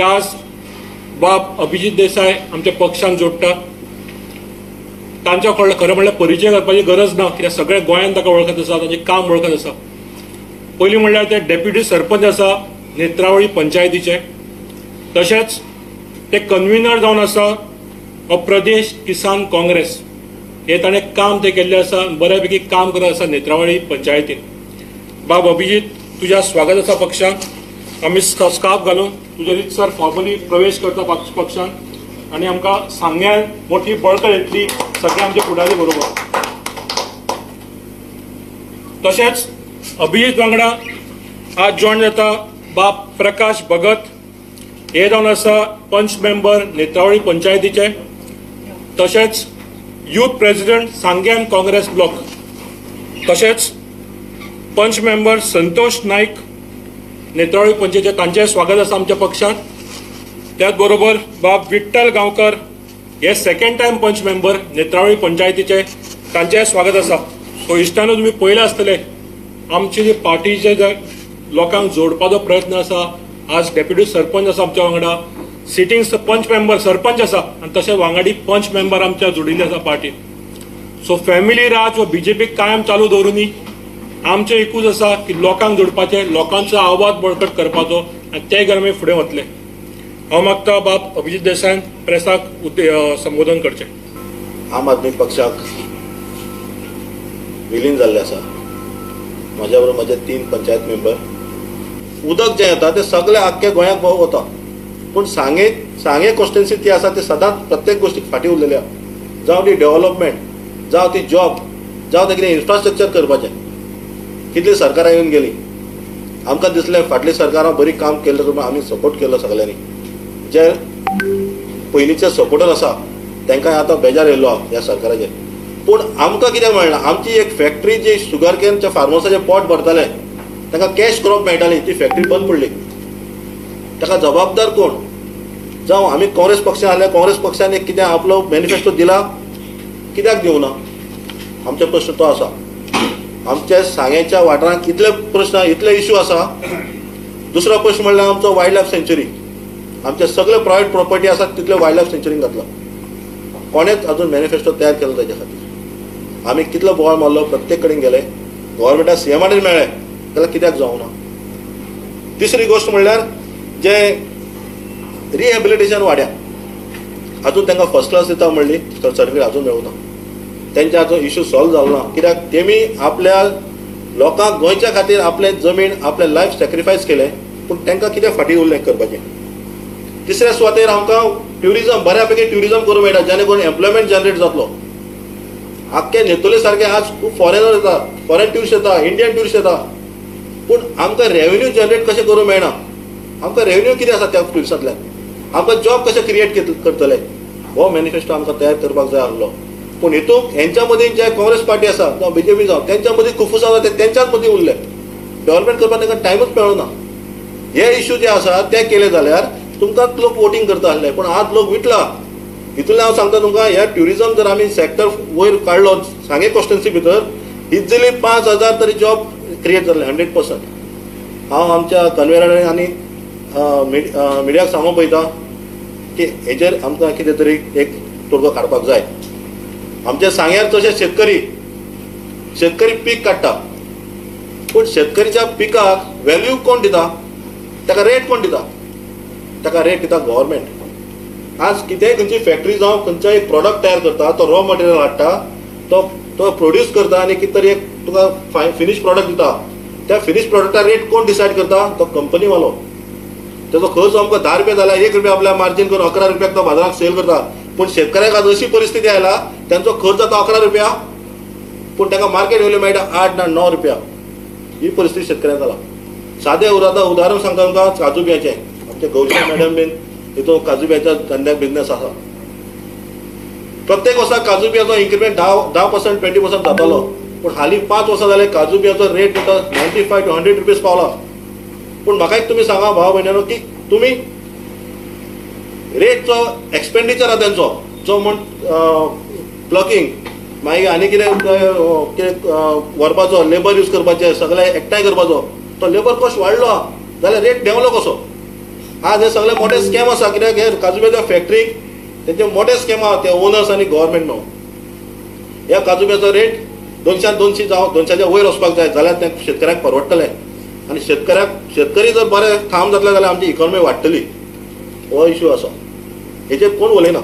आज बाब अभिजीत देसाय आमच्या पक्षान जोडटा. तांच्या खरें म्हणल्यार परिचय करपाची गरज ना, कित्याक सगळ्या गोंयांत ताका वळखत आसा, तांचें काम वळखत आसा. पयलीं म्हणल्यार ते डेप्युटी सरपंच आसा नेत्रावळी पंचायतीचे, तशेंच ते कन्व्हिनर जावन आसा हो प्रदेश किसान काँग्रेस. हे ताणें काम ते केल्लें आसा, बऱ्यापैकी काम करत आसा नेत्रावळी पंचायतीन. बाब अभिजीत, तुज्या स्वागत आसा पक्षांत. आमी स्कार्फ घालून तुज्या रितसर फॉर्मली प्रवेश करता पक्षान आनी आमकां सांग्यान मोठी बळकट येतली सगळे आमचे फुडारी बरोबर. तशेंच अभिजीत वांगडा आज जॉयन जाता बाब प्रकाश भगत, हे जावन आसा पंच मेंबर नेत्रावळी पंचायतीचे, तशेंच youth president Sanguem Congress block, तशेंच पंच मेंबर संतोष नाईक नेत्रावळी पंचायतीचे, तांचें स्वागत आसा आमच्या पक्षांत. त्याच बरोबर बाब विठ्ठल गांवकर हे सेकंड टायम पंच मेंबर नेत्रावळी पंचायतीचे, तांचें स्वागत आसा. सो इश्टानो, तुमी पळयलें आसतलें आमचे जे पार्टीचे जे लोकांक जोडपाचो प्रयत्न आसा. आज डेप्युटी सरपंच आसा आमच्या वांगडा, सिटींग पंच मेंबर सरपंच आसा आनी तशें वांगडी पंच मेंबर आमच्या जोडिल्ले आसा पार्टीन. सो फॅमिली राज हो बीजेपी कायम चालू दवरुनी. आमचें एकूच आसा की लोकांक जोडपाचें, लोकांचो आवाज बळकट करपाचो आनी ते घेवन आमी फुडें वतले. हांव मागता बाब अभिजीत देसायान प्रेसाक संबोधन करचें. आम आदमी पक्षाक विलीन जाल्लें आसा. म्हाज्या बरोबर म्हजे 3 पंचायत मेंबर. उदक जें येता तें सगळें आख्ख्या गोंयाक वता, पूण सांगे कॉन्स्टिट्युएन्सी ती आसा ती सदांच प्रत्येक गोश्टीक फाटीं उरलेली आसा. जावं ती डेव्हलपमेंट, जावं ती जॉब, जावं तें कितें इन्फ्रास्ट्रक्चर करपाचें. कितलीं सरकारां येवन गेलीं, आमकां दिसलें फाटलीं सरकारां बरी काम केल्लें, करून आमी सपोर्ट केलो सगळ्यांनी. जे पयलींचे सपोर्टर आसा तांकां आतां बेजार येयलो ह्या सरकाराचेर. पूण आमकां कितें मेळना, आमची एक फॅक्टरी जी शुगर कॅनच्या फार्मर्साचे पोट भरताले, तांकां कॅश क्रॉप मेळटाली, ती फॅक्टरी बंद पडली. ताका जबाबदार कोण? जावं आमी काँग्रेस पक्षान आसले, काँग्रेस पक्षान एक कितें आपलो मॅनिफेस्टो दिला, कित्याक दिवना? आमचो प्रश्न तो आसा. आमच्या सांग्याच्या वाठारांत इतले प्रश्न, इतले इश्यू आसा. दुसरो प्रश्न म्हणल्यार आमचो वायल्ड लायफ सँच्युरी. आमचे सगळे प्रायवेट प्रॉपर्टी आसा तितले वायल्ड लायफ सँच्युरीन घातला. कोणेच अजून मॅनिफेस्टो तयार केलो ताच्या खातीर. आमी कितलो बोवाळ मारलो, प्रत्येक कडेन गेले, गव्हर्मेंटाक सीएमाडेन मेळ्ळे, जाल्यार कित्याक जावना? तिसरी गोश्ट म्हणल्यार जे रिहेबिलिटेशन वाड्या अजून तांकां फर्स्ट क्लास दिता म्हणली सर्टिफिकेट अजून मेळूना. तेंचे अजून इशू सॉल्व जालो ना, कित्याक तेमी आपल्या लोकांक गोंयच्या खातीर आपलें जमीन, आपलें लायफ सॅक्रिफायस केलें, पूण तांकां कितें फाटीं उरलें करपाचें. तिसऱ्या सुवातेर आमकां ट्युरिजम बऱ्या पैकी ट्युरिजम करूंक मेळटा, जेणे करून एम्प्लॉयमेंट जनरेट जातलो. आख्खे नेतोले सारके आज खूब फॉरेनर येता, फॉरेन ट्युरिस्ट येता, इंडियन ट्युरिस्ट येता, पूण आमकां रेवेन्यू जनरेट कशें करूंक मेळना. आमकां रेवेन्यू कितें आसा त्या ट्युरिस्टांतल्यान, आमकां जॉब कशें क्रिएट करतले, हो मॅनिफेस्टो आमकां तयार करपाक जाय आसलो. पूण हितूंत हेंच्या मदीं जे काँग्रेस पार्टी आसा जावं बीजेपी जावं, तेंच्या मदीं खुफुसांव जाता, तेंच्याच मदीं उरले. डेव्हलपमेंट करपाक तांकां टायमूच मेळना. हे इश्यू जे आसा ते केले जाल्यार तुमकां लोक वोटींग करता आसले, पूण आज लोक विटला. हितूंतल्यान हांव सांगता तुमकां, ह्या ट्युरिजम जर आमी सॅक्टर वयर काडलो सांगे कॉन्स्टिट्युएन्सी भितर, इजिली 5,000 तरी जॉब क्रिएट जातले 100%. हांव आमच्या कन्वेनरान आनी मिडियाक सांगूंक पळयता की हेजेर आमकां कितें तरी एक तोडगो काडपाक जाय. आमच्या सांग्यार तशें शेतकरी पीक काडटा, पूण शेतकरीच्या पिकाक व्हॅल्यू कोण दिता, ताका रेट कोण दिता? ताका रेट दिता गव्हर्मेंट. आज कितेंय खंयची फॅक्टरी जावं खंयचोय एक प्रोडक्ट तयार करता, तो रॉ मटेरियल हाडटा, तो प्रोड्यूस करता आनी कितें तरी एक तुका फिनीश प्रोडक्ट दिता. त्या फिनीश प्रोडक्टा रेट कोण डिसायड करता? तो कंपनीवालो. तेजो खर्च आमकां 10 रुपया जाल्यार 1 रुपया आपल्या मार्जीन करून 11 रुपयाक तो बाजाराक सेल करता. पूण शेतकऱ्याक आज अशी परिस्थिती आयला, तेंचो खर्च जाता 11 रुपया, पूण ताका मार्केट व्हॅल्यू मेळटा 8 ना 9 रुपया. ही परिस्थिती शेतकऱ्याक जाला. सादें उदाहरण सांगता तुमकां काजू बियाचें. आमचे गौरी मॅडम बीन हितून काजू बियाच्या धंद्याक बिजनेस आसा. प्रत्येक वर्सा काजू बियाचो इन्क्रिमेंट 10% 20% जातालो, पूण हालीं 5 वर्सां जाले काजू बियाचो रेट म्हणटा 95 to 100 rupees पावला. पूण म्हाका एक तुमी सांगा भाव भयणांनो की तुमी रेटचो एक्सपेंडिचर आसा तेंचो जो म्हण प्लकिंग मागीर आनी कितें कितें व्हरपाचो, लेबर यूज करपाचें, सगळें एकठांय करपाचो, तो लेबर कॉस्ट वाडलो आहा जाल्यार रेट देंवलो कसो? आज हे सगळे मोठे स्कॅम आसा. कित्याक हे काजू बियाच्या फॅक्टरीक तेंचे मोठे स्कॅम आहा, ते ओनर्स आनी गव्हर्मेंट मेळून. ह्या काजू बियाचो रेट 200 जावं 200च्या वयर वचपाक जाय, जाल्यार ते शेतकऱ्याक परवडटलें. आनी शेतकरी जर बरे ठाम जातले जाल्यार आमची इकॉनॉमी वाडटली. हो इशू आसा, हेचेर कोण उलयना.